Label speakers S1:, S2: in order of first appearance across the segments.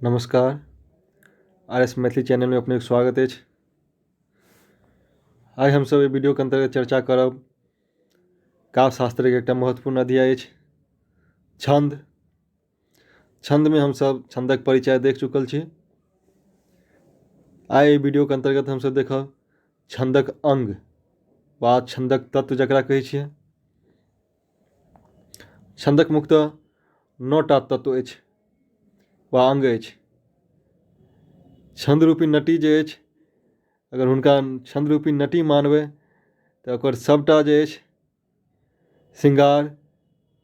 S1: नमस्कार, R S Maithili चैनलमे अपनेके स्वागत अछि। आइ हमसभ एहि वीडियोके अन्तर्गत चर्चा करब काव्यशास्त्रके एकटा महत्वपूर्ण अध्याय अछि छन्द। छन्दमे हमसभ छन्दक परिचय देख चुकल छी। आइ एहि वीडियोके अन्तर्गत हमसभ देखब छन्दक अङ्ग वा छन्दक तत्व जकरा कहै छियै। छन्दक मुख्यतः 9टा तत्व अछि वा अङ्ग अछि। छन्द रूपी नटी जे अछि, अगर हुनका छन्द रूपी नटी मानबै तऽ ओकर सभटा जे अछि श्रृंगार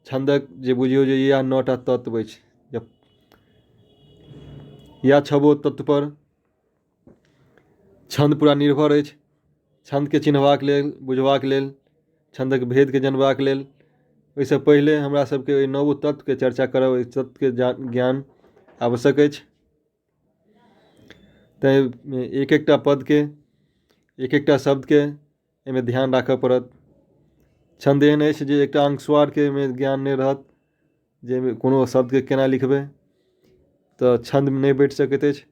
S1: छन्दक जे बुझियौ जे इएह 9टा तत्व अछि। इएह 6 तत्वपर छन्द पूरा निर्भर अछि। छन्दके चिन्हबाक लेल, बुझबाक लेल, छन्दक भेदके जनबाक लेल ओहिसँ पहिले हमरा सबके ओहि 9 तत्वके चर्चा करब, ओहि तत्वके ज्ञान आवश्यक अछि। तैँ एक एकटा पदके, एक एकटा शब्दके एहिमे ध्यान राखऽ पड़त। छन्द एहन अछि जे एकटा अंकस्वरके एहिमे ज्ञान नहि रहत जे एहिमे कोनो शब्दके केना लिखबै तऽ छन्दमे नहि बैठ सकैत अछि।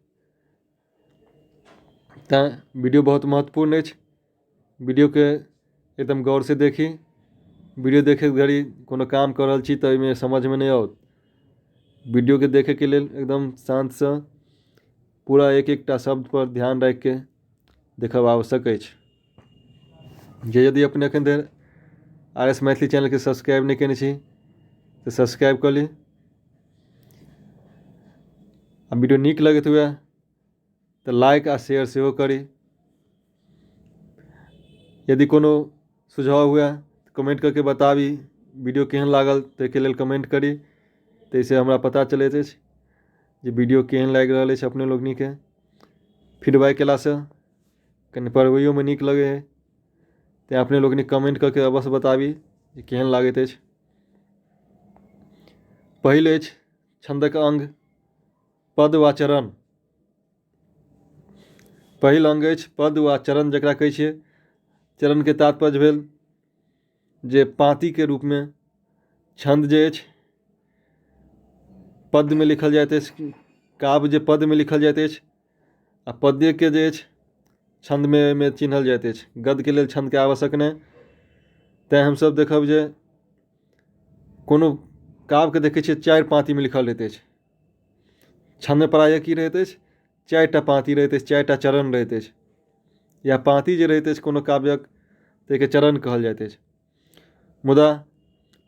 S1: तैँ वीडियो बहुत महत्वपूर्ण अछि। वीडियोके एकदम गौरसँ देखी। वीडियो देखैत घड़ी कोनो काम कऽ रहल छी तऽ ओहिमे समझमे नहि आओत। वीडियोके देखैके लेल एकदम शान्तसँ पूरा एक एकटा शब्दपर ध्यान राखिके देखब आवश्यक अछि। जे यदि अपने एखन धरि आर एस मैथिली चैनलके सब्सक्राइब नहि कयने छी तऽ सब्सक्राइब कऽ ली। आ वीडियो नीक लगैत हुए तऽ लाइक आ शेयर सेहो करी। यदि कोनो सुझाव हुए तऽ कमेंट करके बताबी। वीडियो केहन लागल ताहिके लेल कमेंट करी, ताहिसँ हमरा पता चलैत अछि जे वीडियो केहन लागि रहल अछि अपने लोकनिके। फीडबैक कयलासँ कनि पढ़बैयोमे नीक लगै हइ। तेँ अपने लोकनि कमेंट कऽ के अवश्य बताबी जे केहन लागैत अछि। पहिल अछि छन्दक अङ्ग पद वा चरण। पहिल अङ्ग अछि पद वा चरण जकरा कहै छियै। चरणके तात्पर्य भेल जे पाँतिके रूपमे छन्द जे अछि पद्यमे लिखल जाइत अछि, काव्य जे पद्यमे लिखल जाइत अछि आ पद्यके जे अछि छन्दमे ओहिमे चिन्हल जाइत अछि। गद्यके लेल छन्दके आवश्यक नहि। तैँ हमसभ देखब जे कोनो काव्यके देखै छियै 4 पाँतिमे लिखल रहैत अछि। छन्दमे प्रायः की रहैत अछि, 4टा पाँति रहैत अछि, 4टा चरण रहैत अछि। या पाँति जे रहैत अछि कोनो काव्यक ताहिके चरण कहल जाइत अछि। मुदा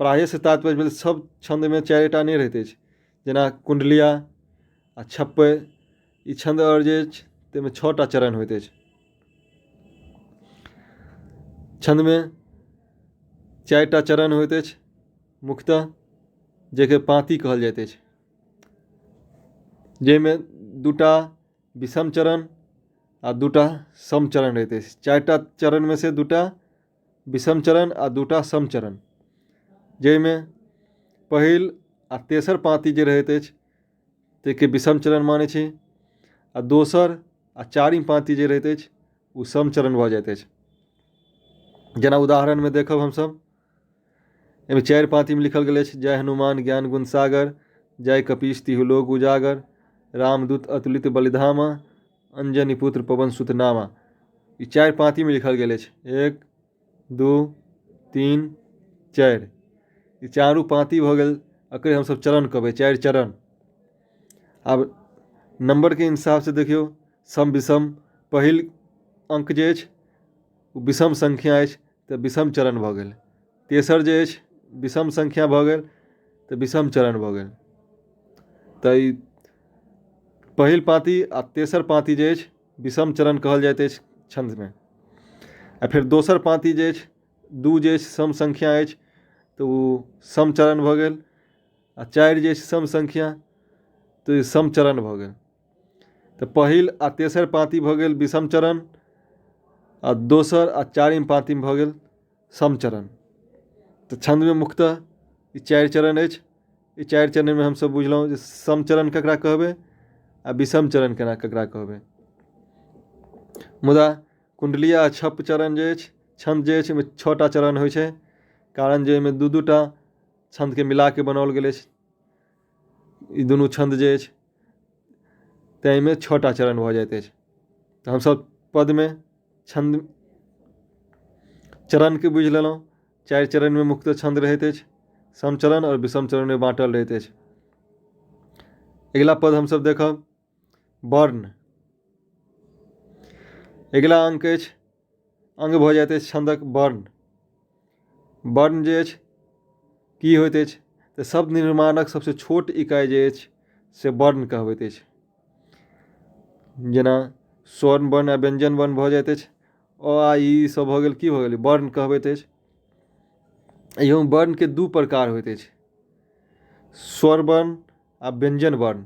S1: प्रायः तात्पर्य भेल सब छन्दमे 4टा नहि रहैत अछि। जेना कुण्डलिया आ छप्पय ई छन्द आओर जे अछि ताहिमे 6टा चरण होइत अछि। छन्दमे 4टा चरण होइत अछि मुख्यतः, जाहिके पाँति कहल जाइत अछि, जाहिमे 2टा विषम चरण आ 2टा सम चरण रहैत अछि। 4टा चरणमे से 2टा विषम चरण आ 2टा सम चरण, जाहिमे पहिल आ तेसर पाँति जे रहैत अछि ताहिके विषम चरण मानै छी आ दोसर आ चारिम पाँति जे रहैत अछि ओ सम चरण भऽ जाइत अछि। जेना उदाहरणमे देखब हमसभ, एहिमे 4 पाँतिमे लिखल गेल अछि: जय हनुमान ज्ञान गुण सागर, जय कपीश तिहु लोक उजागर, रामदूत अतुलित बलिधामा, अंजनी पुत्र पवन सुत नामा। ई 4 पाँतिमे लिखल गेल अछि। 1 2 3 4, ई चारू पाँति भऽ गेल। एकरे हमसभ चरण कहबै, 4 चरण। आब नम्बरके हिसाबसँ देखियौ, सम विषम पहिल अङ्क जे अछि ओ विषम संख्या अछि तऽ विषम चरण भऽ गेल। तेसर जे अछि विषम संख्या भऽ गेल तऽ विषम चरण भऽ गेल। तऽ ई पहिल पाँति आ तेसर पाँति जे अछि विषम चरण कहल जाइत अछि छन्दमे। आ फेर दोसर पाँति जे अछि 2 जे अछि सम संख्या अछि तऽ ओ सम चरण भऽ गेल। आ 4 जे अछि सम संख्या तऽ ई सम चरण भऽ गेल। तऽ पहिल आ तेसर पाँति भऽ गेल विषम चरण आ दोसर आ चारिम पाँतिमे भऽ गेल सम चरण। तऽ छन्दमे मुख्यतः ई 4 चरण अछि। ई 4 चरणमे हमसभ बुझलहुँ जे सम चरण ककरा कहबै आ विषम चरण केना ककरा कहबै। मुदा कुण्डलिया आ छप चरण जे अछि, छन्द जे अछि, ओहिमे 6टा चरण होइ छै, कारण जे ओहिमे 2-2टा छन्दके मिलाके बनाओल गेल अछि। ई दुनू छन्द जे अछि ताहिमे 6टा चरण भऽ जाइत अछि। तऽ हमसभ पदमे छन्द चरणके बुझि लेलहुँ। 4 चरणमे मुख्यतः छन्द रहैत अछि, समचरण आओर विषम चरणमे बाँटल रहैत अछि। अगिला पद हमसभ देखब वर्ण। अगिला अंक अछि, अंग भऽ जाइत अछि छन्दक वर्ण। वर्ण जे अछि की होइत अछि तऽ शब्द निर्माणक सबसँ छोट इकाइ जे अछि से वर्ण कहबैत अछि। जेना स्वर्ण वर्ण आ व्यञ्जन वर्ण भऽ जाइत अछि, अ आ इ सब भऽ गेल, की भऽ गेल वर्ण कहबैत अछि। एहिमे वर्णके 2 प्रकार होइत अछि, स्वर वर्ण आ व्यञ्जन वर्ण।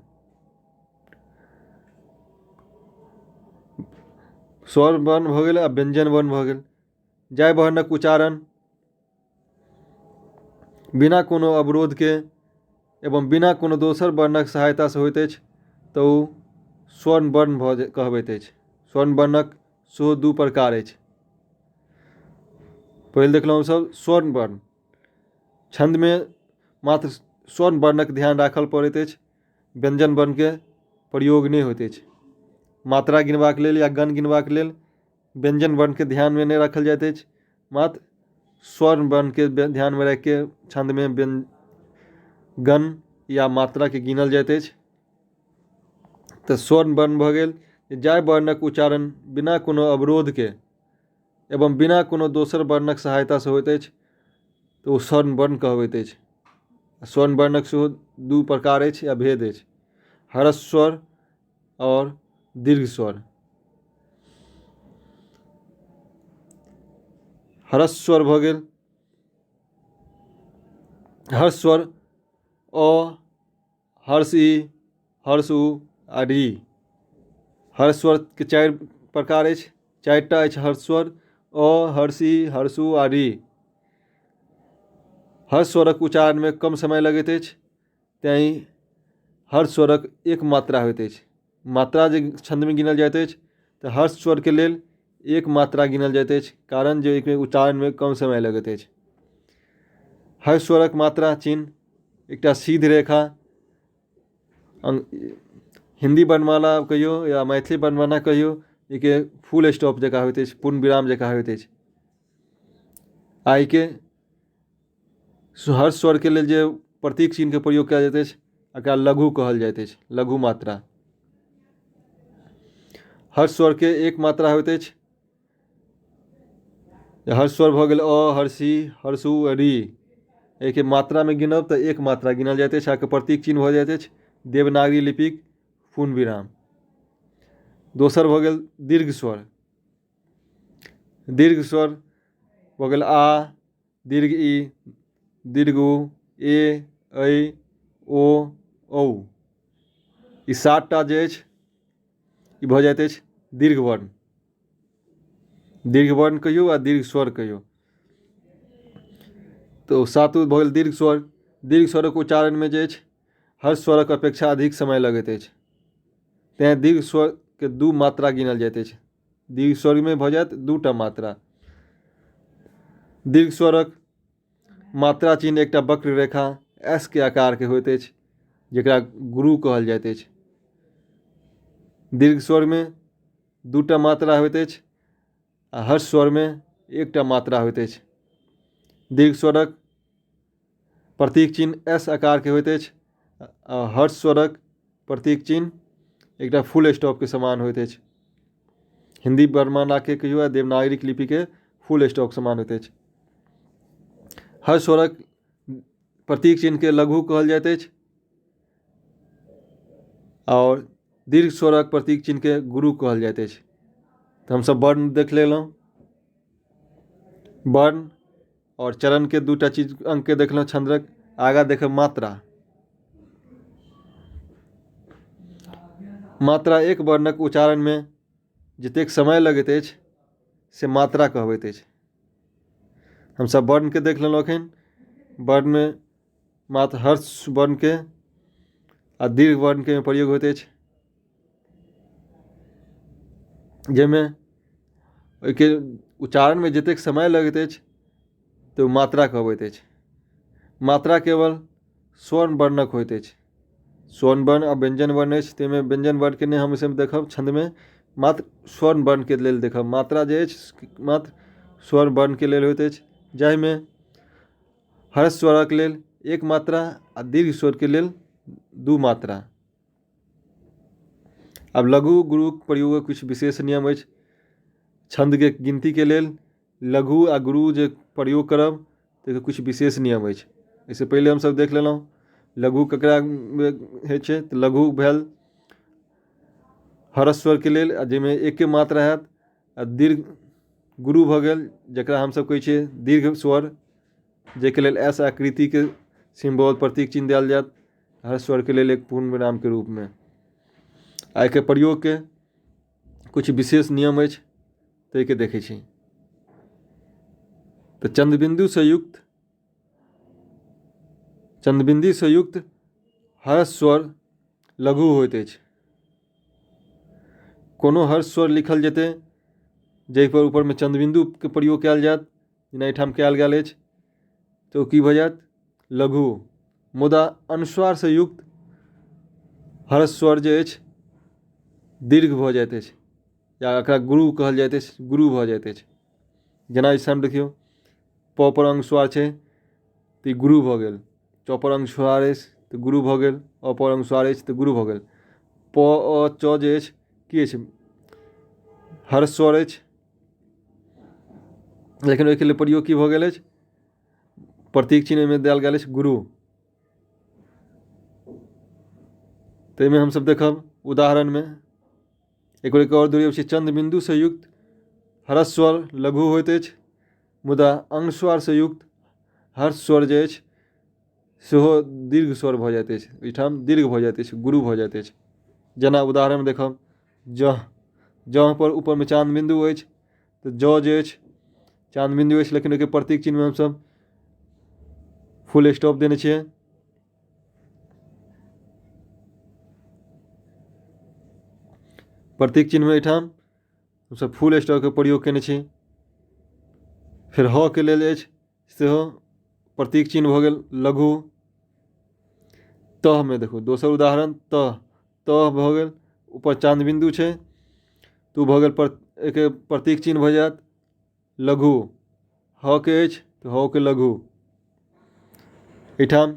S1: स्वर वर्ण भऽ गेल आ व्यञ्जन वर्ण भऽ गेल। जाहि वर्णक उच्चारण बिना कोनो अवरोधके एवं बिना कोनो दोसर वर्णक सहायतासँ होइत अछि तऽ ओ स्वर्ण वर्ण भऽ कहबैत अछि। स्वर्ण वर्णक सेहो 2 प्रकार अछि। पहिल देखलहुँ हमसभ स्वर्ण वर्ण। छन्दमे मात्र स्वर्ण वर्णक ध्यान राखल पड़ैत अछि, व्यञ्जन वर्णके प्रयोग नहि होइत अछि। मात्रा गिनबाक लेल या गण गिनबाक लेल व्यञ्जन वर्णके ध्यानमे नहि राखल जाइत अछि, मात्र स्वर्ण वर्णके ध्यानमे राखिके छन्दमे गण या मात्राके गिनल जाइत अछि। तऽ स्वर्ण वर्ण भऽ गेल जाहि वर्णक उच्चारण बिना कोनो अवरोधके एवं बिना कोनो दोसर वर्णक सहायतासँ होइत अछि तऽ ओ स्वर्ण वर्ण कहबैत अछि। स्वर्ण वर्णक सेहो 2 प्रकार अछि या भेद अछि, ह्रस्व स्वर आओर दीर्घ स्वर। ह्रस्व स्वर भऽ गेल, ह्रस्व स्वर अ, हर्ष इ, हर्ष उ आ ऋ। हर्ष स्वरके 4 प्रकार अछि, 4टा अछि हर्ष स्वर, अ, हर्ष इ, हर्ष उ आ ऋ। हर्ष स्वरक उच्चारणमे कम समय लगैत अछि, तैँ हर्ष स्वरक एक मात्रा होइत अछि। मात्रा जे छन्दमे गिनल जाइत अछि तऽ हर्ष स्वरके लेल एक मात्रा गिनल जाइत अछि, कारण जे एहिके उच्चारणमे कम समय लगैत अछि। हर्ष स्वरक मात्रा चिन्ह एकटा सीध रेखा, हिन्दी वर्णमाला कहियौ या मैथिली वर्णमाला कहियौ, एहिके फुल स्टॉप जकाँ होइत अछि, पूर्ण विराम जकाँ होइत अछि। आ एहिके हर्ष स्वरके लेल जे प्रतीक चिन्हके प्रयोग कयल जाइत अछि एकरा लघु कहल जाइत अछि, लघु मात्रा। हर्ष स्वरके एक मात्रा होइत अछि। हर्ष स्वर भऽ गेल अ, हर्ष इ, हर्ष उ, ऋ। एहिके मात्रामे गिनब तऽ एक मात्रा गिनल जाइत अछि, अहाँके प्रतीक चिन्ह भऽ जाइत अछि देवनागरी लिपिक पूर्ण विराम। दोसर भऽ गेल दीर्घ स्वर। दीर्घ स्वर भऽ गेल आ, दीर्घ इ, दीर्घ उ, ए, ऐ, ओ, औ। ई 7टा जे अछि ई भऽ जाइत अछि दीर्घ वर्ण। दीर्घ वर्ण कहियौ आ दीर्घ स्वर कहियौ। तऽ 7 भऽ गेल दीर्घ स्वर। दीर्घ स्वरक उच्चारणमे जे अछि हर स्वरक अपेक्षा अधिक समय लगैत अछि, तैँ दीर्घ स्वरके 2 मात्रा गिनल जाइत अछि। दीर्घ स्वरमे भऽ जायत 2टा मात्रा। दीर्घ स्वरक मात्रा चिन्ह एकटा वक्र रेखा एस के आकारके होइत अछि, जकरा गुरु कहल जाइत अछि। दीर्घ स्वरमे 2टा मात्रा होइत अछि आ हर्ष स्वरमे 1टा मात्रा होइत अछि। दीर्घ स्वरक प्रतीक चिन्ह एस आकारके होइत अछि आ हर्ष स्वरक प्रतीक चिन्ह एकटा फुल स्टॉपके समान होइत अछि। हिन्दी वर्णमालाके कहियौ आ देवनागरी लिपिके फुल स्टॉप समान होइत अछि। हर्ष स्वरक प्रतीक चिन्हके लघु कहल जाइत अछि आओर दीर्घ स्वरक प्रतीक चिन्हके गुरु कहल जाइत अछि। तऽ हमसभ वर्ण देख लेलहुँ, वर्ण आओर चरणके 2टा चीज अंकके देखलहुँ छन्दक। आगाँ देखब मात्रा। मात्रा एक वर्णक उच्चारणमे जतेक समय लगैत अछि से मात्रा कहबैत अछि। हमसभ वर्णके देख लेलहुँ एखन। वर्णमे मात्र हर्ष वर्णके आ दीर्घ वर्णके प्रयोग होइत अछि, जाहिमे ओहिके उच्चारणमे जतेक समय लगैत अछि तऽ ओ मात्रा कहबैत अछि। मात्रा केवल स्वर्ण वर्णक होइत अछि। स्वर्ण वर्ण आ व्यञ्जन वर्ण अछि, ताहिमे व्यञ्जन वर्णके नहि हम एहिमे देखब, छन्दमे मात्र स्वर्ण वर्णके लेल देखब। मात्रा जे अछि मात्र स्वर्ण वर्णके लेल होइत अछि, जाहिमे ह्रस्व स्वरक लेल एक मात्रा आ दीर्घ स्वरके लेल 2 मात्रा। आब लघु गुरुक प्रयोगक किछु विशेष नियम अछि। छन्दके गिनतीके लेल लघु आ गुरु जे प्रयोग करब ताहिके किछु विशेष नियम अछि। एहिसँ पहिले हमसभ देख लेलहुँ लघु ककरा होइ छै, तऽ लघु भेल ह्रस्व स्वरके लेल आ जाहिमे एके मात्रा हैत, आ दीर्घ गुरु भऽ गेल जकरा हमसभ कहै छियै दीर्घ स्वर, जाहिके लेल एस आकृतिके सिम्बॉल प्रतीक चिन्ह देल जायत ह्रस्व स्वरके लेल एक पूर्ण विरामके रूपमे। आ एहिके प्रयोगके किछु विशेष नियम अछि, ताहिके देखै छी। तऽ चन्द्रबिन्दुसँ युक्त ह्रस्व स्वर लघु होइत अछि। कोनो ह्रस्व स्वर लिखल जेतै जाहिपर ऊपरमे चन्द्रबिन्दुके प्रयोग कयल जायत, जेना एहिठाम कयल गेल अछि, तऽ ओ की भऽ जायत? लघु। मुदा अनुस्वारसँ युक्त ह्रस्व स्वर जे अछि दीर्घ भऽ जाइत अछि, या एकरा गुरु कहल जाइत अछि, गुरु भऽ जाइत अछि। जेना एहिठाम देखियौ, प पर अनुस्वार छै तऽ ई गुरु भऽ गेल, च पर अनुस्वार अछि तऽ गुरु भऽ गेल, अ पर अनुस्वार अछि तऽ गुरु भऽ गेल। प अ च जे अछि की अछि? ह्रस्व स्वर अछि, लेकिन ओहिके लेल प्रयोग की भऽ गेल अछि? प्रतीक चिन्ह ओहिमे देल गेल अछि गुरु। ताहिमे हमसभ देखब उदाहरणमे एक बेर आओर दोहराबै छी, चन्द्रबिन्दुसँ युक्त ह्रस्व स्वर लघु होइत अछि, मुदा अनुस्वारसँ युक्त ह्रस्व स्वर जे अछि सेहो दीर्घ स्वर भऽ जाइत अछि, एहिठाम दीर्घ भऽ जाइत अछि, गुरु भऽ जाइत अछि। जेना उदाहरणमे देखब जह, जह पर ऊपरमे चाँद बिन्दु अछि तऽ ज जे अछि चाँद बिन्दु अछि, लेकिन ओहिके प्रतीक चिन्हमे हमसभ फुल स्टॉप देने छियै। प्रतीक चिन्हमे एहिठाम हमसभ फुल स्टॉपके प्रयोग कयने छी। फेर ह के लेल अछि सेहो प्रतीक चिन्ह भऽ गेल लघु। तहमे देखू दोसर उदाहरण, तह, तह भऽ गेल ऊपर चाँद बिन्दु छै तऽ ओ भऽ गेल एहिके प्रतीक चिन्ह भऽ जायत लघु। ह के अछि तऽ ह के लघु। एहिठाम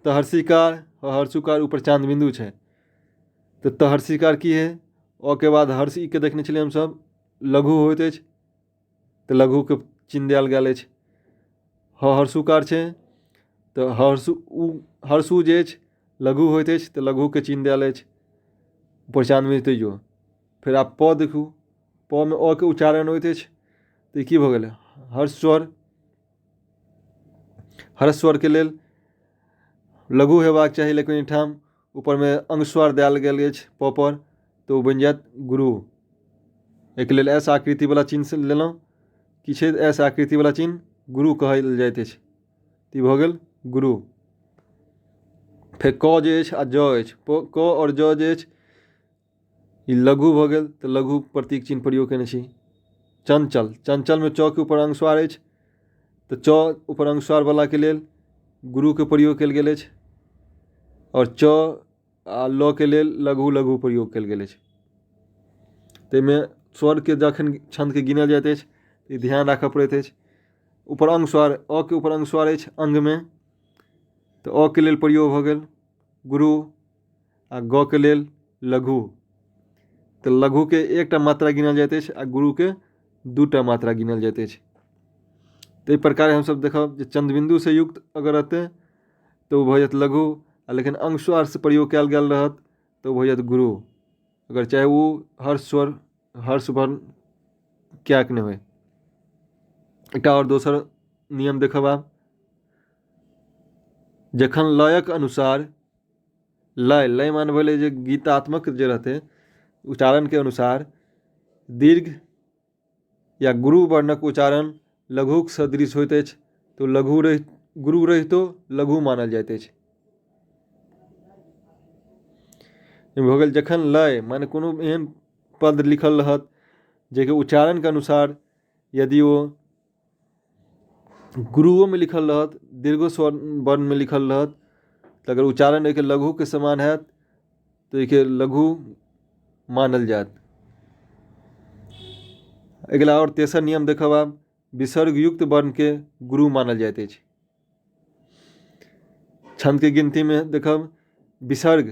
S1: तहर्षिकार हर्षुकार ऊपर चाँद बिन्दु छै तऽ तहर्षिकार की है? अ के बाद हर्षी के देखने छलियै हमसभ लघु होइत अछि तऽ लघुके चिन्ह देल गेल अछि। ह हर्षुकार छै तऽ हर्षु उ हर्षु जे अछि लघु होइत अछि तऽ लघुके चिन्ह देल अछि ऊपर चाँद बिन्दु तैयो। फेर आब प देखू, प मे अ के उच्चारण होइत अछि तऽ ई की भऽ गेलै? हर्ष स्वर। हर्ष स्वरके लेल लघु हेबाक चाही, लेकिन एहिठाम ऊपरमे अनुस्वार देल गेल अछि प पर तऽ ओ बनि जायत गुरु। एहिके लेल एस आकृतिवला चिन्ह लेलहुँ, की छै? एस आकृतिवला चिन्ह गुरु कहल जाइत अछि, तऽ ई भऽ गेल गुरु। फेर क जे अछि आ ज अछि, क आओर ज जे अछि ई लघु भऽ गेल तऽ लघु प्रतीक चिन्ह प्रयोग कयने छी। चञ्चल, चञ्चलमे च के ऊपर अनुस्वार अछि तऽ च ऊपर अनुस्वारवलाके लेल गुरुके प्रयोग कयल गेल अछि, आओर च आ ल के लेल लघु लघु प्रयोग कयल गेल अछि। ताहिमे स्वरके जखन छन्दके गिनल जाइत अछि ई ध्यान राखऽ पड़ैत अछि। ऊपर अनुस्वार अ के ऊपर अनुस्वार अछि अङ्गमे तऽ अ के लेल प्रयोग भऽ गेल गुरु, आ ग के लेल लघु। तऽ लघुके एकटा मात्रा गिनल जाइत अछि आ गुरुके 2टा मात्रा गिनल जाइत अछि। ताहि प्रकारे हमसभ देखब जे चन्द्रबिन्दुसँ युक्त अगर रहतै तऽ ओ भऽ जायत लघु, आ लेकिन अनुस्वारसँ प्रयोग कयल गेल रहत तऽ ओ भऽ जायत गुरु, अगर चाहे ओ हर्ष स्वर हर्ष वर्ण किएक नहि होइ। एकटा आओर दोसर नियम देखब आब, जखन लयक अनुसार लय, लय मान भेलै जे गीतात्मक जे रहतै उच्चारणके अनुसार दीर्घ या गुरु वर्णक उच्चारण लघुक सदृश होइत अछि तऽ लघु रहि गुरु रहितो लघु मानल जाइत अछि। भऽ गेल जखन लय माने कोनो एहन पद लिखल रहत जाहिके उच्चारणके अनुसार यदि ओ गुरुओमे लिखल रहत, दीर्घो स्वर वर्णमे लिखल रहत तऽ अगर उच्चारण एहिके लघुके समान हैत तऽ एहिके लघु मानल जायत। अगिला आओर तेसर नियम देखब आब, विसर्गयुक्त वर्णके गुरु मानल जाइत अछि। छन्दके गिनतीमे देखब विसर्ग,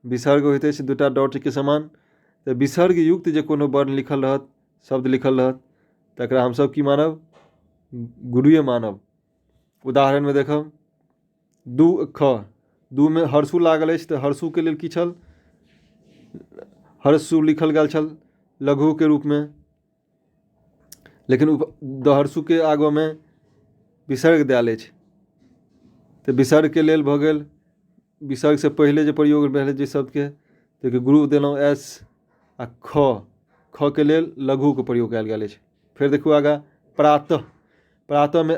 S1: विसर्ग होइत अछि दूटा डॉटके समान, तऽ विसर्गयुक्त जे कोनो वर्ण लिखल रहत, शब्द लिखल रहत, तकरा हमसभ की मानब? गुरुए मानब। उदाहरणमे देखब दू ख, दूमे हर्षू लागल अछि, तऽ हर्षूके लेल की छल? हर्षू लिखल गेल छल लघुके रूपमे, लेकिन हर्षूके आगूमे विसर्ग देल अछि, तऽ विसर्गके लेल भऽ गेल विसर्गसँ पहिले जे प्रयोग भेलै जे शब्दके, ताहिके गुरु देलहुँ एस, आ ख, खके लेल लघुके प्रयोग कयल गेल अछि। फेर देखू आगाँ प्रातः, प्रातःमे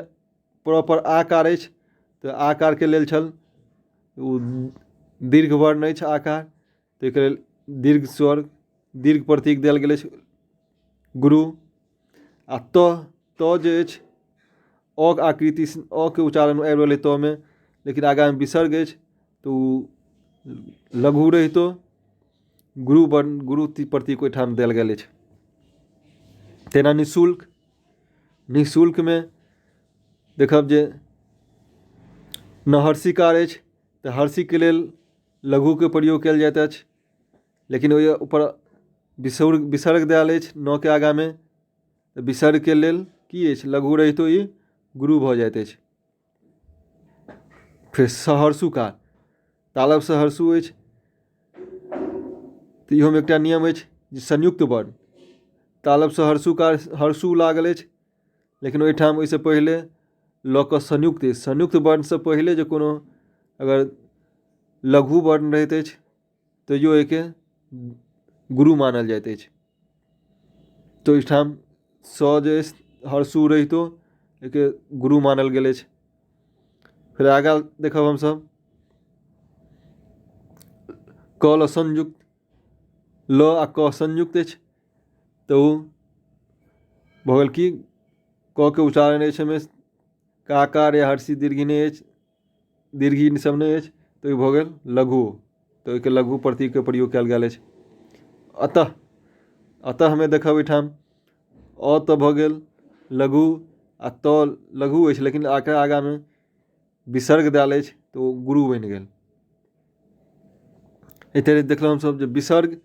S1: प्रॉपर आकार अछि, तऽ आकारके लेल छल ओ दीर्घ वर्ण अछि आकार, ताहिके लेल दीर्घ स्वर दीर्घ प्रतीक देल गेल अछि गुरु। आ त, त जे अछि अ के आकृति, अ के उच्चारण आबि रहल अछि त मे, लेकिन आगाँमे विसर्ग अछि तऽ ओ लघु रहितो गुरु वर्ण गुरु प्रतीक ओहिठाम देल गेल अछि। तहिना निःशुल्क, निःशुल्कमे देखब जे नहर्षिकार अछि, तऽ हर्षिके लेल लघुके प्रयोग कयल जाइत अछि, लेकिन ओहि ऊपर विसर्ग विसर्ग देल अछि नओके आगाँमे, तऽ विसर्गके लेल की अछि? लघु रहितो ई गुरु भऽ जाइत अछि। फेर सहर्षुकार, तालब सहर्षु अछि, तऽ इहोमे एकटा नियम अछि जे संयुक्त वर्ण तालब सहर्षुकार हर्षु लागल अछि, लेकिन ओहिठाम ओहिसँ पहिले लऽ कऽ संयुक्त अछि, संयुक्त वर्णसँ पहिले जे कोनो अगर लघु वर्ण रहैत अछि तैयो एहिके गुरु मानल जाइत अछि। तऽ ओहिठाम स जे अछि हर्षु रहितो एहिके गुरु मानल गेल अछि। फेर आगाँ देखब हमसभ क ल संयुक्त, ल आ क संयुक्त अछि, तऽ ओ भऽ गेल कि क के उच्चारण अछि ओहिमे काकार या हर्षी दीर्घी नहि अछि, दीर्घी सब नहि अछि, तऽ ओ भऽ गेल लघु, तऽ ओहिके लघु प्रतीकके प्रयोग कयल गेल अछि। अतः, अतःमे देखब एहिठाम अ तऽ भऽ गेल लघु आ त लघु अछि, लेकिन आके आगाँमे विसर्ग देल अछि तऽ ओ गुरु बनि गेल। एहि तरहे देखलहुँ हमसभ जे विसर्ग,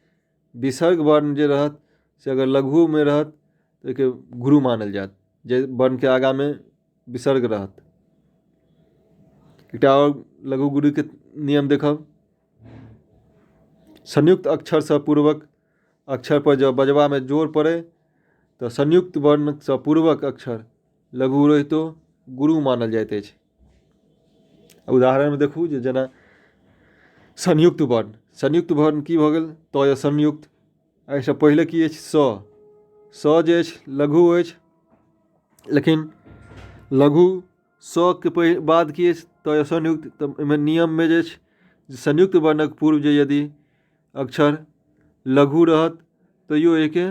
S1: विसर्ग वर्ण जे रहत से अगर लघुमे रहत तऽ ओहिके गुरु मानल जायत, जे वर्णके आगाँमे विसर्ग रहत। एकटा आओर लघु गुरुके नियम देखब, संयुक्त अक्षरसँ पूर्वक अक्षर पर जँ बजबामे जोर पड़ै तऽ संयुक्त वर्णसँ पूर्वक अक्षर लघु रहितो गुरु मानल जाइत अछि। उदाहरणमे देखू जे जेना संयुक्त वर्ण, संयुक्त वर्ण की भऽ गेल? त संयुक्त, एहिसँ पहिले की अछि? स, स जे अछि लघु अछि, लेकिन लघु स के बाद की अछि? त संयुक्त, तऽ ओहिमे नियममे जे अछि संयुक्त वर्णक पूर्व जे यदि अक्षर लघु रहत तैयो एहिके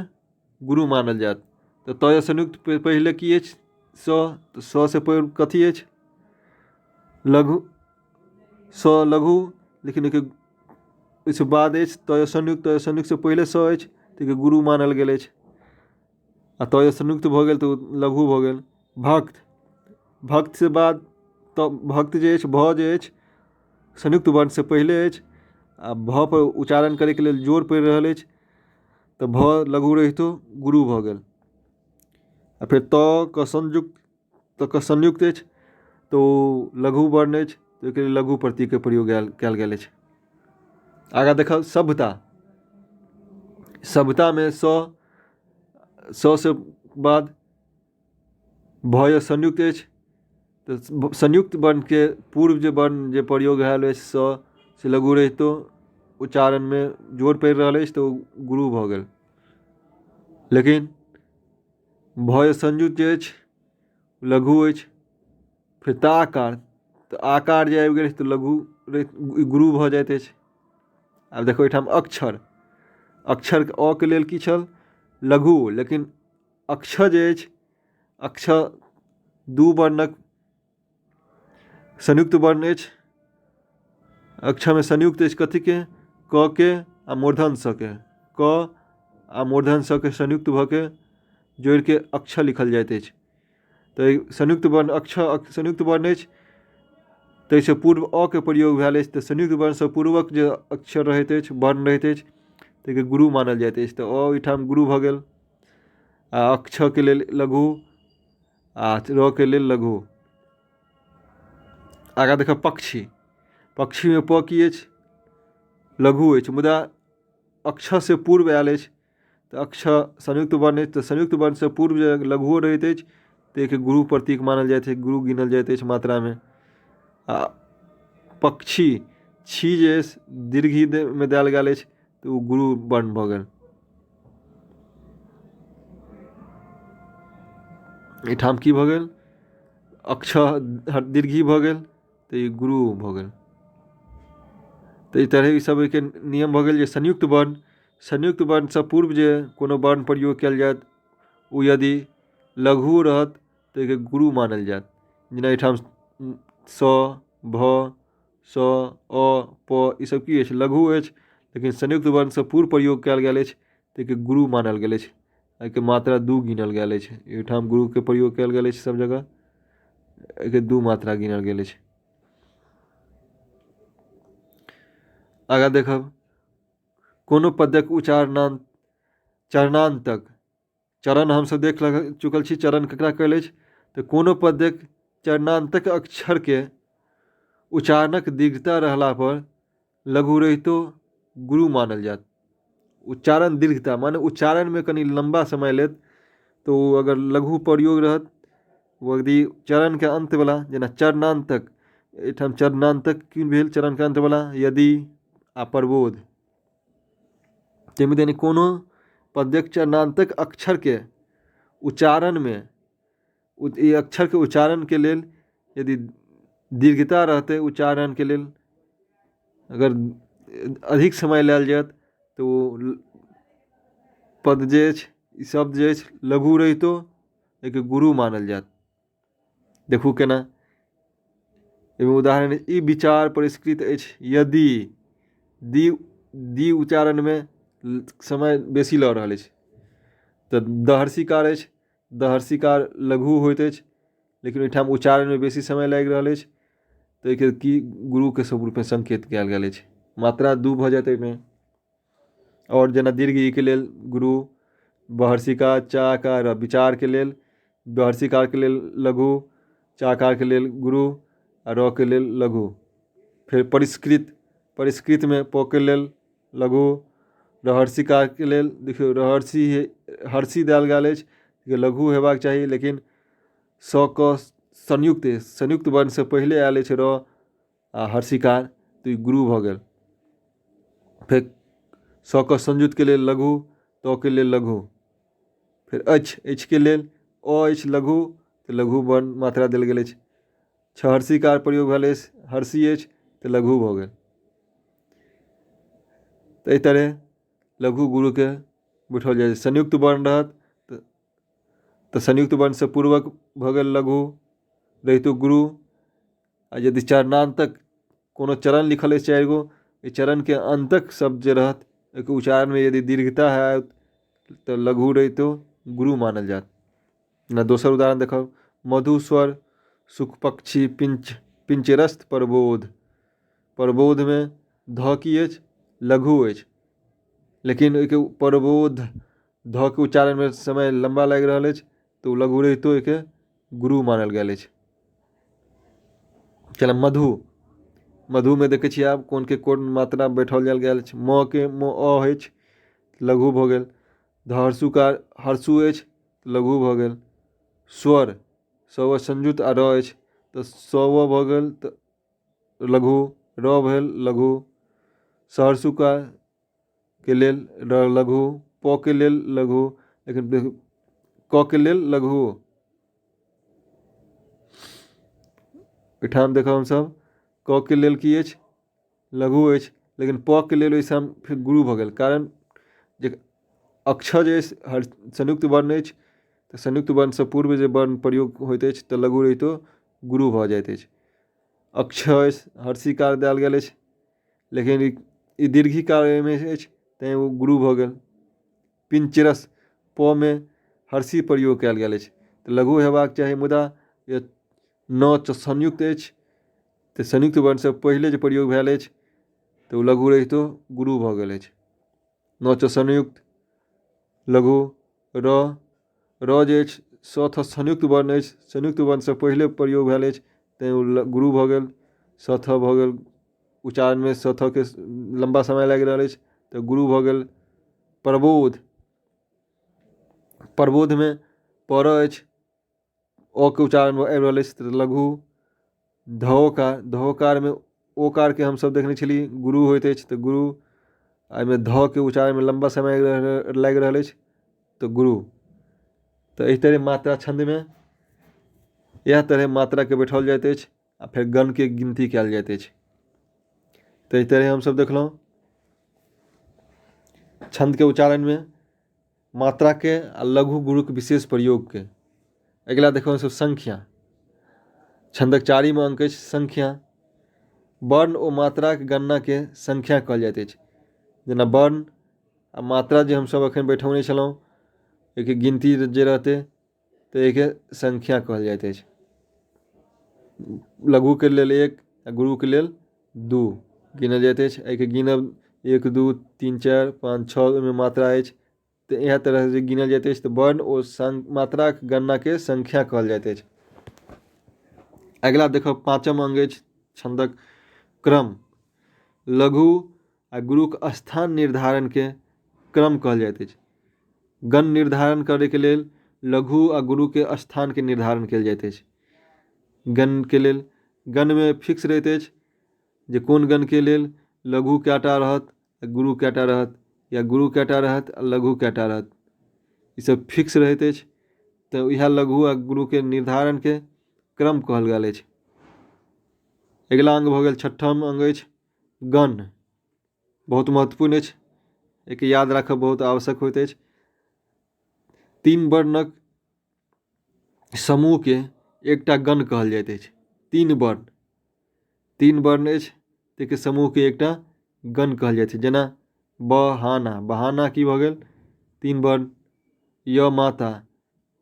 S1: गुरु मानल जायत। तऽ त संयुक्त पहिले की अछि? स, तऽ स से पूर्व कथी अछि? लघु, स लघु, लेकिन एहिके ओहिसँ बाद अछि त संयुक्त, त संयुक्तसँ पहिले स अछि, ताहिके गुरु मानल गेल अछि। आ त संयुक्त भऽ गेल तऽ ओ लघु भऽ गेल। भक्त, भक्तसँ बाद तऽ भक्त जे अछि भ जे अछि संयुक्त वर्णसँ पहिले अछि, आ भ पर उच्चारण करैके लेल जोर पड़ि रहल अछि, तऽ भ लघु रहितो गुरु भऽ गेल। आ फेर त क संयुक्त, त क संयुक्त अछि तऽ ओ लघु वर्ण अछि, तऽ ओहिके लेल लघु प्रतीकके प्रयोग कयल गेल अछि। आगाँ देखब सभ्यता, सभ्यतामे स, स से बाद भ संयुक्त अछि, तऽ संयुक्त वर्णके पूर्व जे वर्ण जे प्रयोग भेल अछि स, से लघु रहितो उच्चारणमे जोर पड़ि रहल अछि तऽ ओ गुरु भऽ गेल। लेकिन भय संयुक्त जे अछि लघु अछि। फेर ताकार, तऽ आकार जे आबि गेल तऽ लघु गुरु भऽ जाइत अछि। आब देखू एहिठाम अक्षर, अक्षर अ के लेल की छल? लघु, लेकिन अक्षर जे अछि अक्षर दू वर्णक संयुक्त वर्ण अछि, अक्षमे संयुक्त अछि कथीके? क के आ मूर्धन स के। क आ मूर्धन स के संयुक्त भऽ के जोड़िके अक्ष लिखल जाइत अछि। तऽ संयुक्त वर्ण अक्ष संयुक्त वर्ण अछि, ताहिसँ पूर्व अ के प्रयोग भेल अछि। तऽ संयुक्त वर्णसँ पूर्वक जे अक्षर रहैत अछि, वर्ण रहैत अछि, ताहिके गुरु मानल जाइत अछि। तऽ अ ओहिठाम गुरु भऽ गेल, आ अक्षके लेल लघु आ र के लेल लघु। आगाँ देखब पक्षी। पक्षीमे प की अछि? लघु अछि, मुदा अक्षरसँ पूर्व आयल अछि। तऽ अक्षर संयुक्त वर्ण अछि, तऽ संयुक्त वर्णसँ पूर्व जे लघुओ रहैत अछि तऽ एहिके गुरु प्रतीक मानल जाइत अछि, गुरु गिनल जाइत अछि मात्रामे। आ पक्षी छी जे अछि दीर्घीमे देल गेल अछि, तऽ ओ गुरु वर्ण भऽ गेल। एहिठाम की भऽ गेल? अक्षर दीर्घी भऽ गेल, तऽ ई गुरु भऽ गेल। तऽ एहि तरहे ईसभ ओहिके नियम भऽ गेल जे संयुक्त वर्ण, संयुक्त वर्णसँ पूर्व जे कोनो वर्ण प्रयोग कयल जायत, ओ यदि लघु रहत तऽ ओहिके गुरु मानल जायत। जेना एहिठाम स, भ, स, अ, प ईसभ की अछि? लघु अछि, लेकिन संयुक्त वर्णसँ पूर्व प्रयोग कयल गेल अछि, ताहिके गुरु मानल गेल अछि। एहिके मात्रा 2 गिनल गेल अछि। एहिठाम गुरुके प्रयोग कयल गेल अछि सभ जगह, एहिके 2 मात्रा गिनल गेल अछि। आगाँ देखब कोनो पद्यक उच्चारणांत चरणांतक चरण हमसभ देख चुकल छी, चरण ककरा कहल अछि। तऽ कोनो पद्यक चरणांतक अक्षरके उच्चारणक दीर्घता रहला पर लघु रहितो गुरु मानल जायत। उच्चारण दीर्घता माने उच्चारणमे कनि लम्बा समय लेत, तऽ ओ अगर लघु प्रयोग रहत, ओ यदि चरणके अन्तवला, जेना चरणान्तक, एहिठाम चरणान्तक की भेल? चरणके अन्तवला यदि आ प्रबोध, ताहिमे कोनो पद्यक चरणान्तक अक्षरके उच्चारणमे, ई अक्षरके उच्चारणके लेल यदि दीर्घता रहतै, उच्चारणके लेल अगर अधिक समय लेल जायत, तऽ ओ पद जे अछि, ई शब्द जे अछि, लघु रहितो एहिके गुरु मानल जायत। देखू केना, एगो उदाहरण, ई विचार परिष्कृत अछि यदि दी दी उच्चारणमे समय बेसी लऽ रहल अछि, तऽ दहर्षिकार अछि, दहर्षिकार लघु होइत अछि, लेकिन ओहिठाम उच्चारणमे बेसी समय लागि रहल अछि, तऽ एहिके की गुरुके स्वरूपमे संकेत कयल गेल अछि, मात्रा 2 भऽ जायत एहिमे। आओर जेना दीर्घ ई के लेल गुरु, बहर्षिकार चाकार विचारके लेल, बहर्षिकारके लेल लघु, चाकारके लेल गुरु आ र के लेल लघु। फेर परिष्कृत, परिष्कृतमे प के लेल लघु, रहर्षिकारके लेल देखियौ रहर्षि हर्षि देल गेल अछि जे लघु हेबाक चाही, लेकिन स क संयुक्त संयुक्त वर्णसँ पहिले आयल अछि र आ हर्षिकार, तऽ ई गुरु भऽ गेल। फेर स क संयुक्तके लेल लघु, त के लेल लघु। फेर अछि, अछिके लेल अ अछि लघु, तऽ लघु वर्ण मात्रा देल गेल अछि। छहर्षिकार प्रयोग भेल अछि, हर्षि अछि तऽ लघु भऽ गेल। तऽ एहि तरहे लघु गुरुके बैठाओल जाइ छै। संयुक्त वर्ण रहत तऽ संयुक्त वर्णसँ पूर्वक भऽ गेल लघु रहितो गुरु। आ यदि चरणान्तक कोनो चरण लिखल अछि 4 गो, एहि चरणके अन्तक शब्द जे रहत ओहिके उच्चारणमे यदि दीर्घता हैत तऽ लघु रहितो गुरु मानल जायत। जेना दोसर उदाहरण देखब, मधुस्वर सुख पक्षी पिंच पिंचरस्त प्रबोध, प्रबोधमे ध की अछि? लघु अछि, लेकिन ओहिके प्रबोध ध के उच्चारणमे समय लम्बा लागि रहल अछि, तऽ ओ लघु रहितो ओहिके गुरु मानल गेल अछि। चल मधु, मधुमे देखै छियै आब कोनके कोन मात्रा बैठाओल गेल अछि। म के म अ अछि, लघु भऽ गेल। धहर्षुकार हर्षु अछि, लघु भऽ गेल। स्वर स संयुक्त आ र अछि, तऽ स व भऽ गेल तऽ लघु, र भेल लघु। सहर्षुकार के लेल र लघु, प के लेल लघु, लेकिन क के लेल लघु। एहिठाम देखब हमसभ क के लेल की अछि? लघु अछि, लेकिन प के लेल ओहिठाम फेर गुरु भऽ गेल, कारण जे अक्षर जे अछि हर संयुक्त वर्ण अछि, तऽ संयुक्त वर्णसँ पूर्व जे वर्ण प्रयोग होइत अछि तऽ लघु रहितो गुरु भऽ जाइत अछि। अक्षर अछि, हर्षिकार देल गेल अछि, लेकिन ई दीर्घिकार एहिमे अछि तैँ ओ गुरु भऽ गेल। पिञ्चरस, प मे हर्षी प्रयोग कयल गेल अछि तऽ लघु हेबाक चाही, मुदा न संयुक्त अछि तऽ संयुक्त वर्णसँ पहिले जे प्रयोग भेल अछि तऽ ओ लघु रहितो गुरु भऽ गेल अछि। न च संयुक्त लघु। र, र जे अछि स थ संयुक्त वर्ण अछि, संयुक्त वर्णसँ पहिले प्रयोग भेल अछि तैँ ओ गुरु भऽ गेल। स थ भऽ गेल, उच्चारणमे स थ के लम्बा समय लागि रहल अछि तऽ गुरु भऽ गेल। प्रबोध, प्रबोधमे पर अछि, अ के उच्चारण आबि रहल अछि तऽ लघु। धओकार, धओकारमे ओकारके हमसभ देखने छली गुरु होइत अछि तऽ गुरु, एहिमे ध के उच्चारणमे लम्बा समय लागि रहल अछि तऽ गुरु। तऽ एहि तरहे मात्रा छन्दमे इएह तरहे मात्राके बैठाओल जाइत अछि आ फेर गणके गिनती कयल जाइत अछि। तऽ एहि तरहे हमसभ देखलहुँ छन्दके उच्चारणमे मात्राके आ लघु गुरुके विशेष प्रयोगके। अगिला देखब हमसभ संख्या। छन्दक चारिम अंक अछि संख्या। वर्ण ओ मात्राक गणनाके संख्या कहल जाइत अछि। जेना वर्ण आ मात्रा जे हमसभ एखन बैठौने छलहुँ एहिके गिनती जे रहतै तऽ एहिके संख्या कहल जाइत अछि। लघुके लेल 1 आ गुरुके लेल 2 गिनल जाइत अछि। एहिके गिनब 1 2 3 4 5 6 ओहिमे मात्रा अछि तऽ इएह तरहसँ जे गिनल जाइत अछि तऽ वर्ण ओ मात्राक गणनाके संख्या कहल जाइत अछि। अगिला देखब पाँचम अंग अछि छन्दक क्रम। लघु आ गुरुक स्थान निर्धारणके क्रम कहल जाइत अछि। गण निर्धारण करैके लेल लघु आ गुरुके स्थानके निर्धारण कयल जाइत अछि। गणके लेल गणमे फिक्स रहैत अछि जे कोन गणके लेल लघु कएटा रहत आ गुरु कएटा रहत, या गुरु कएटा रहत आ लघु कएटा रहत, ईसभ फिक्स रहैत अछि। तऽ इएह लघु आ गुरुके निर्धारणके क्रम कहल गेल अछि। अगिला अंग भऽ गेल छठम अंग अछि गण। बहुत महत्वपूर्ण अछि, एहिके याद राखब बहुत आवश्यक होइत अछि। 3 वर्णक समूहके एकटा गण कहल जाइत अछि। 3 वर्ण, 3 वर्ण अछि ताहिके समूहके एकटा गण कहल जाइत छै। जेना बहाना, बहाना की भऽ गेल 3 वर्ण। य माता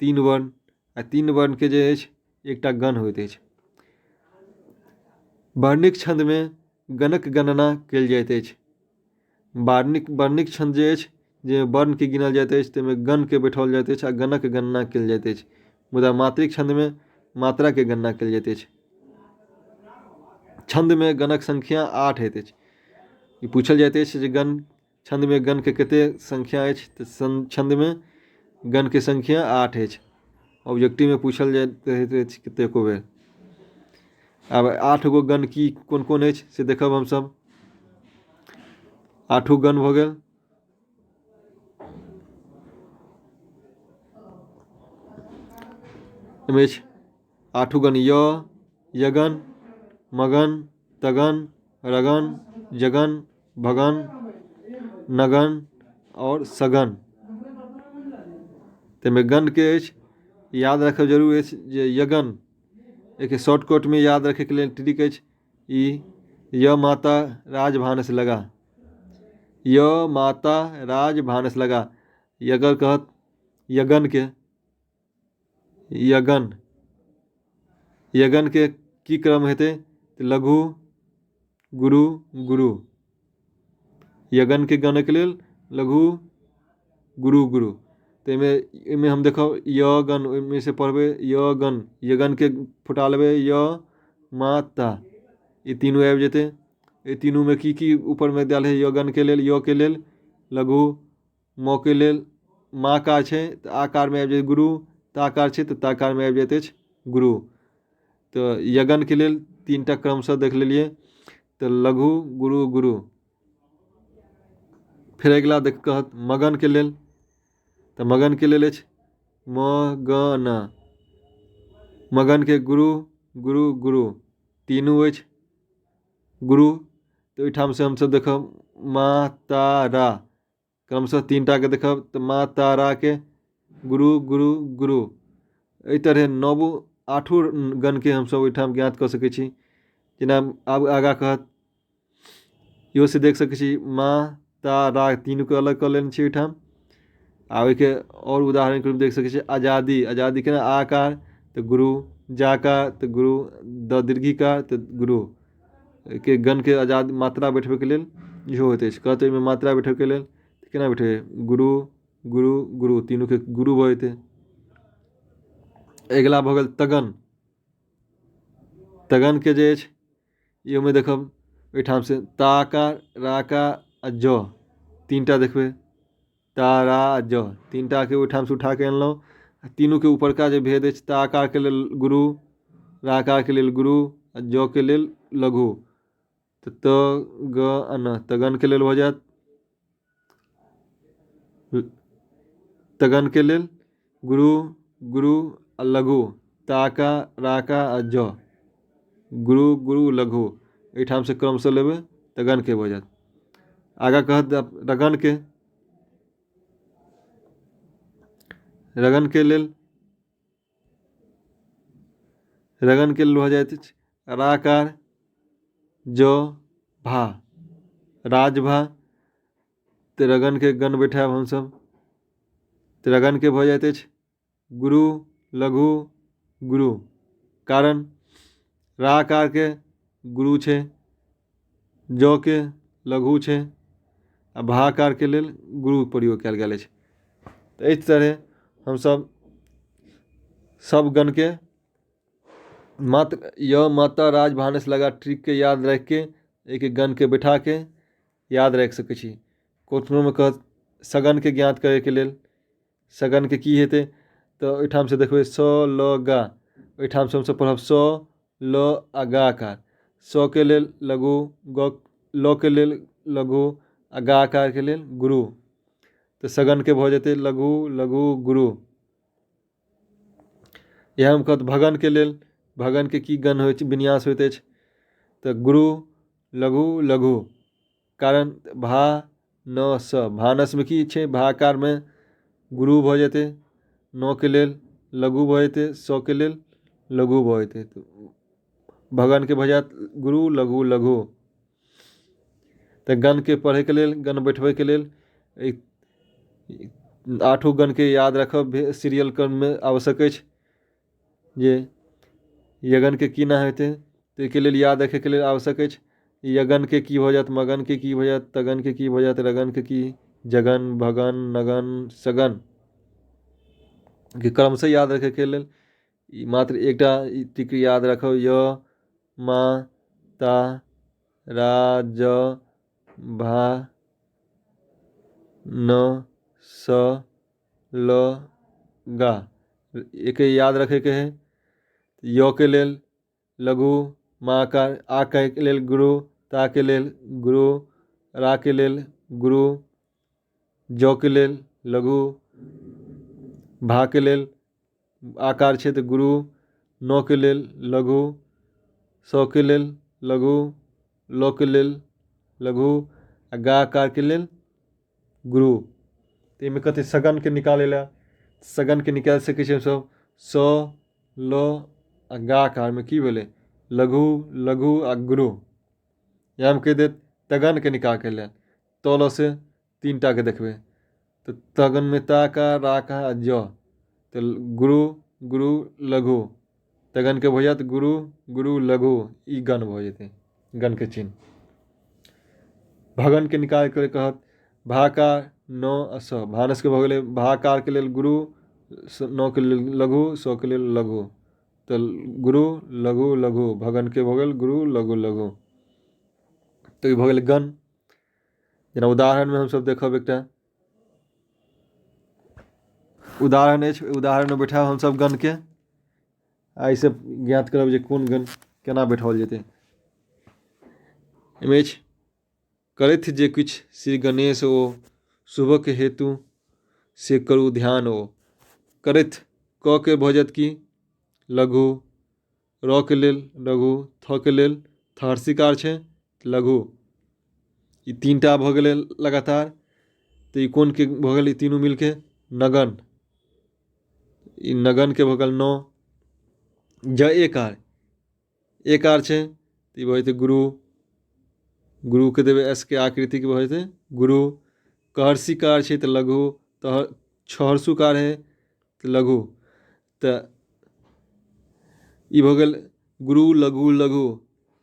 S1: 3 वर्ण, आ 3 वर्णके जे अछि एकटा गण होइत अछि। वर्णिक छन्दमे गणक गणना कयल जाइत अछि। वर्णिक छन्द जे अछि जे वर्णके गिनल जाइत अछि ताहिमे गणके बैठाओल जाइत अछि आ गणक गणना कयल जाइत अछि। मुदा मात्रिक छन्दमे मात्राके गणना कयल जाइत अछि। छन्दमे गणक संख्या 8 होइत अछि। ई पूछल जाइत अछि जे गण छन्दमे गणके कतेक संख्या अछि तऽ छन्दमे गणके संख्या 8 अछि। ऑब्जेक्टिवमे पूछल जाइत रहैत अछि कतेको बेर। आब 8 गो गण की कोन कोन अछि से देखब हमसभ। 8 गण भऽ गेल। एहिमे अछि 8 गण य, यगन, मगन, तगन, रगन, जगन, भगन, नगन आओर सगन। ताहिमे गणके अछि याद राखब जरूर अछि जे यगन एहिके शॉर्टकटमे याद रखैके लेल ट्रिक अछि ई य माता राजभानस लगा, य माता राजभानस लगा। यगर कहत यगन के, यगन, यगन के की क्रम हेतै तऽ लघु गुरु गुरु। यगन के गणके लेल लघु गुरु गुरु। तऽ एहिमे हम देखब यगन, ओहिमे से पढ़बै यगन, यगन के फुटा लेबै य माता, ई तीनू आबि जेतै। एहि तीनूमे की की ऊपरमे देल है यगन के लेल, य के लेल लघु, म के लेल माकार छै तऽ आकारमे आबि जाय गुरु, ताकार छै तऽ ताकारमे आबि जाइत अछि गुरु। तऽ यगन के लेल 3टा क्रमसँ देख लेलियै तऽ लघु गुरु गुरु। फेर अगिला देख कहत मगन के लेल, तऽ मगन के लेल अछि मगन, मगन के गुरु गुरु गुरु तीनू अछि गुरु। तऽ ओहिठामसँ हमसभ देखब मा तारा, क्रमशः 3टाके देखब तऽ मा ताराके गुरु गुरु गुरु। एहि तरहे 9 8 गणके हमसभ ओहिठाम ज्ञात कऽ सकै छी। जेना आब आगाँ कहत इहो से देख सकै छी मा ता रा तीनूके अलग कऽ लेने छी ओहिठाम। आ ओहिके आओर उदाहरणके रूप देख सकै छी आजादी, आजादी केना आकार तऽ गुरु, जाकार तऽ गुरु, द दीर्घिकार तऽ गुरु। के गणके आजाद मात्रा बैठबैके लेल इहो होइत अछि। कहत ओहिमे मात्रा बैठबैके लेल केना बैठेबै? गुरु गुरु गुरु, तीनूके गुरु भऽ जेतै। अगिला भऽ गेल तगन। तगनके जे अछि इहोमे देखब ओहिठामसँ ताकार राका आ ज तीनटा देखबै, ता रा आ ज तीनटाके ओहिठामसँ उठाके अनलहुँ। आ तीनूके ऊपरका जे भेद अछि ताकारके लेल गुरु, राकारके लेल गुरु आ ज के लेल लघु। तऽ त ग आ न तगनके लेल भऽ जायत तगनके लेल गुरु गुरु आ लघु, ताका राका आ ज, गुरु गुरु लघु। एहिठामसँ क्रमसँ लेबै तगनके भऽ जायत। आगाँ कहत रगनके, रगनके लेल रगनके लेल भऽ जाइत अछि राकार ज भा, राजभा। तऽ रगनके गण बैठायब हमसभ तऽ रगनके भऽ जाइत अछि गुरु लघु गुरु, कारण राकारके गुरु छै, ज के लघु छै आ भाकारके लेल गुरु प्रयोग कयल गेल अछि। तऽ एहि तरहे हमसभ सब गणके मात्र य माता राज भानस लगा ट्रिकके याद राखिके एक एक गणके बैठाके याद राखि सकै छी। कोठनोमे कहत सगणके ज्ञात करैके लेल सगणके की हेतै तऽ ओहिठामसँ देखबै स ल गा, ओहिठामसँ हमसभ पढ़ब स ल आ गा कार। स के लेल लघु, ग ल के लेल लघु आ गा कारके लेल गुरु। तऽ सगणके भऽ जेतै लघु लघु गुरु। इएहमे कहत भगनके लेल भगनके की गण होइ छै, विन्यास होइत अछि तऽ गुरु लघु लघु, कारण भा न स भानसमे की छै भाकारमे गुरु भऽ जेतै, न के लेल लघु भऽ जेतै, स के लेल लघु भऽ जेतै। भगनके भऽ जायत गुरु लघु लघु। तऽ गणके पढ़ैके लेल गण बैठबैके लेल आठो गणके याद राखब सीरियल क्रममे आवश्यक अछि जे यगणके की ना हेतै, ताहिके लेल याद रखैके लेल आवश्यक अछि। यगणके की भऽ जायत, मगनके की भऽ जायत, तगनके की भऽ जायत, रगनके की, जगन भगन नगन सगन के क्रमसँ याद रखैके लेल ई मात्र एकटा ट्रिक याद राखब, य मा ता रा ज भा न स ल गा। एके याद रखैके है। य के लेल लघु, माकार आ के लेल गुरु, ता के लेल गुरु, रा के लेल गुरु, ज के लेल लघु, भा के लेल आकार छै तऽ गुरु, न के लेल लघु, स के लेल लघु, ल के लेल लघु आ गा कार के लेल गुरु। तऽ एहिमे कथी सगणके निकालै लए सगणके निकालि सकै छियै हमसभ स ल आ गा कारमे की भेलै लघु लघु आ गुरु। इएहमे कहि देत तगणके निकालके लेल त ल से तीन टाके देखबै तऽ तगणमे ता का रा का आ ज, तऽ गुरु गुरु लघु, तगणके भऽ जायत गुरु गुरु लघु, ई गण भऽ जेतै गणके चिन्ह। भगनके निकालके कहत भाकार न आ स, भानसके भऽ गेलै भाकारके लेल गुरु, न के लेल लघु, स के लेल लघु, तऽ गुरु लघु लघु, भगनके भऽ गेल गुरु लघु लघु। तऽ ई भऽ गेल गण। जेना उदाहरणमे हमसभ देखब एकटा उदाहरण अछि, उदाहरणमे बैठायब हमसभ गणके आ एहिसँ ज्ञात करब जे कोन गण केना बैठाओल जेतै। एहिमे अछि करथि जे किछु श्री गणेश ओ शुभक हेतु से करू ध्यान ओ। करथि क के भऽ जायत की लघु, र के लेल लघु, थ के लेल थहरसीकार छै लघु। ई तीन टा भऽ गेलै लगातार, तऽ ई कोनके भऽ गेल ई तीनू मिलके नगन, ई नगनके भऽ गेल नौ। ज एकार एकार छै तऽ ई भऽ जेतै गुरु, गुरुके देबै, एस के आकृतिके भऽ जेतै गुरु। कहर्षिकार छै तऽ लघु, तऽ छहर्षुकार है तऽ लघु। तऽ ई भऽ गेल गुरु लघु लघु,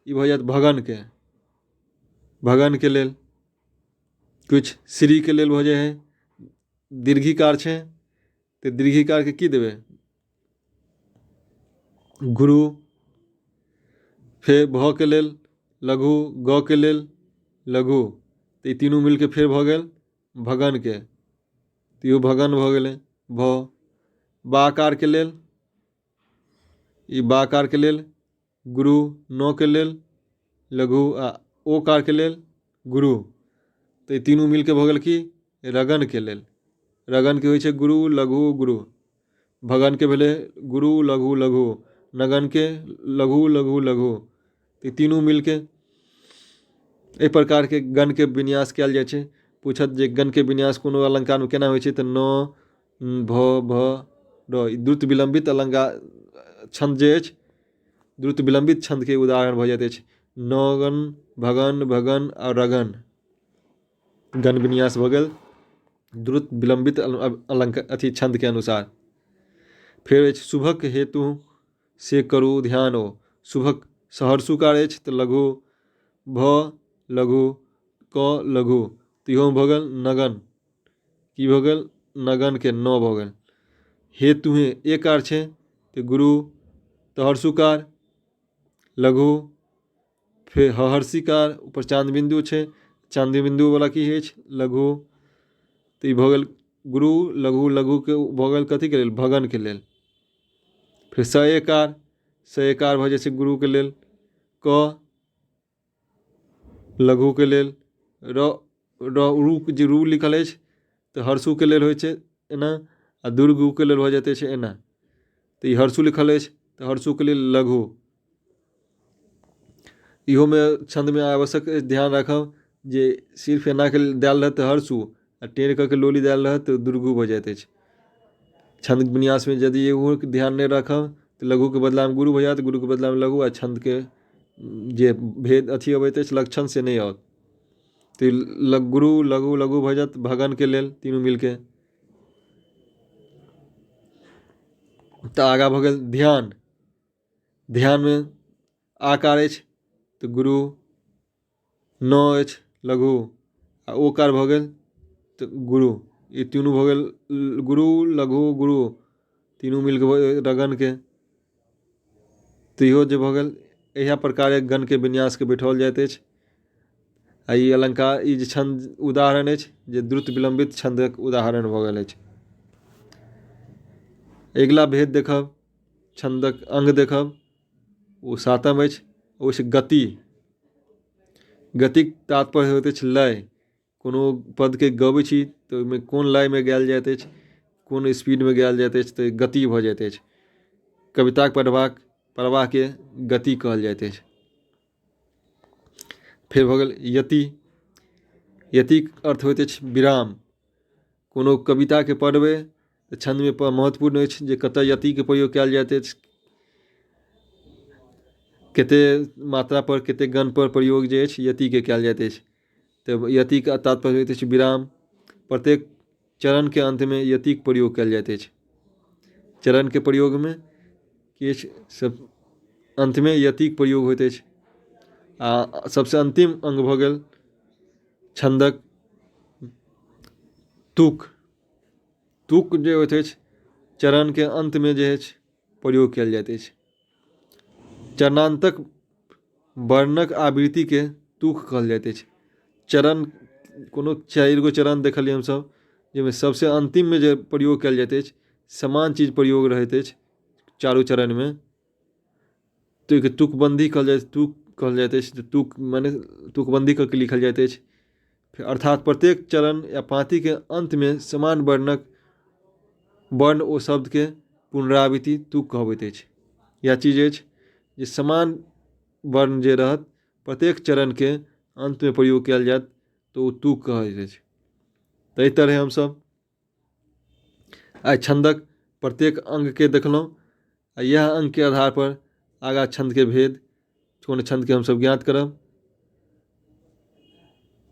S1: ई भऽ जायत भगनके, भगनके लेल। किछु श्रीके लेल भऽ जाइ है, दीर्घिकार छै तऽ दीर्घिकारके की देबै, गुरु। फेर भ के लेल लघु, ग के लेल लघु, तऽ ई तीनू मिलके फेर भऽ गेल भगनके, तऽ इहो भगन भऽ गेलै भ। बाकारके लेल, ई बाकारके लेल गुरु, न के लेल लघु आ ओकारके लेल गुरु। तऽ ई तीनू मिलके भऽ गेल की रगनके लेल। रगनके होइ छै गुरु लघु गुरु, भगनके भेलै गुरु लघु लघु, नगनके लघु लघु लघु। तऽ ई तीनू मिलके एहि प्रकारके गणके विन्यास कयल जाइ छै। पूछत जे गणके विन्यास कोनो अलङ्कारमे केना होइ छै, तऽ न भ भ र, ई द्रुत विलम्बित अलङ्कार छन्द जे अछि, द्रुत विलम्बित छन्दके उदाहरण भऽ जाइत अछि। नगन भगन भगन आ रगन गण विन्यास भऽ गेल द्रुत विलम्बित अलङ्कार अथी छन्दके अनुसार। फेर अछि शुभक हेतु से करू ध्यान ओ, शुभक सहर्षुकार अछि तऽ लघु, भ लघु, क लघु, तऽ इहोमे भऽ गेल नगन। की भऽ गेल, नगनके न भऽ गेल। हेतुहे एकार छै तऽ गुरु, तहर्षुकार लघु, फेर हर्षिकार ऊपर चाँद बिन्दु छै, चाँद बिन्दुवला की अछि लघु, तऽ ई भऽ गेल गुरु लघु लघुके भऽ गेल कथीके लेल, भगनके लेल। फेर स एकार, स एकार भऽ जाइ छै गुरुके लेल, क लघुके लेल, र र रू जे रू लिखल अछि तऽ हर्षुके लेल होइ छै एना, आ दुर्गुके लेल भऽ जाइत अछि एना। तऽ ई हर्षु लिखल अछि तऽ हर्षुके लेल लघु। इहोमे छन्दमे आवश्यक अछि ध्यान राखब जे सिर्फ एनाके देल रहत तऽ हर्षु, आ टेढ़ कऽ के लोली देल रहत तऽ दुर्गु भऽ जाइत अछि। छन्द विन्यासमे यदि एगोके ध्यान नहि राखब तऽ लघुके बदलामे गुरु भऽ जायत, गुरुके बदलामे लघु, आ छन्दके जे भेद अथी अबैत अछि लक्षण से नहि आओत। तऽ गुरु लघु लघु भऽ जायत भगनके लेल तीनू मिलके। तऽ आगाँ भऽ गेल ध्यान। ध्यानमे आकार अछि तऽ गुरु, न अछि लघु, आ ओकार भऽ गेल तऽ गुरु। ई तीनू भऽ गेल गुरु लघु गुरु, तीनू मिलके भऽ गेल रगनके। तऽ इहो जे भऽ गेल इएह प्रकारे गणके विन्यासके बैठाओल जाइत अछि। आ ई अलङ्कार ई जे छन्द उदाहरण अछि जे द्रुत विलम्बित छन्दक उदाहरण भऽ गेल अछि। अगिला भेद देखब, छन्दक अङ्ग देखब, ओ सातम अछि, ओ अछि गति। गतिक तात्पर्य होइत अछि लय। कोनो पदके गबै छी तऽ ओहिमे कोन लयमे गायल जाइत अछि, कोन स्पीडमे गायल जाइत अछि, तऽ गति भऽ जाइत अछि। कविताके पढ़बाक प्रवाहके गति कहल जाइत अछि। फेर भऽ गेल यति। यतिक अर्थ होइत अछि विराम। कोनो कविताके पढ़बै तऽ छन्दमे महत्वपूर्ण अछि जे कतय यतिके प्रयोग कयल जाइत अछि, कतेक मात्रापर कतेक गणपर प्रयोग जे अछि यतिके कयल जाइत अछि। तऽ यतिके तात्पर्य होइत अछि विराम। प्रत्येक चरणके अन्तमे यतिके प्रयोग कयल जाइत अछि। चरणके प्रयोगमे किछु सब अन्तमे यतिके प्रयोग होइत अछि। आ सबसँ अन्तिम अङ्ग भऽ गेल छन्दक तुक। तुक जे होइत अछि चरणके अन्तमे जे अछि प्रयोग कयल जाइत अछि। चरणान्तक वर्णक आवृत्तिके तुक कहल जाइत अछि। चरण कोनो चारि गो चरण देखलियै हमसभ, जाहिमे सबसँ अन्तिममे जे प्रयोग कयल जाइत अछि समान चीज प्रयोग रहैत अछि चारू चरणमे, तऽ ओहिके तुकबन्दी कहल जाइत तुक कहल जाइत अछि। तुक मने तुकबन्दी कऽ के लिखल जाइत अछि। अर्थात प्रत्येक चरण या पाँतिके अन्तमे समान वर्णक वर्ण ओ शब्दके पुनरावृत्ति तुक कहबैत अछि। इएह चीज अछि जे समान वर्ण जे रहत प्रत्येक चरणके अन्तमे प्रयोग कयल जायत तऽ ओ तुक कहैत अछि। तऽ एहि तरहे हमसभ आइ छन्दक प्रत्येक अङ्गके देखलहुँ आ इएह अङ्गके आधारपर आगाँ छन्दके भेद कोनो छन्दके हमसभ ज्ञात करब।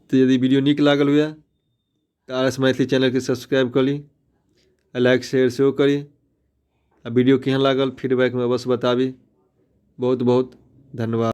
S1: तऽ यदि वीडियो नीक लागल हुए तऽ आर एस मैथिली चैनलके सब्सक्राइब कऽ ली आ लाइक शेयर सेहो करी। आ वीडियो केहन लागल फीडबैकमे अवश्य बताबी। बहुत बहुत धन्यवाद।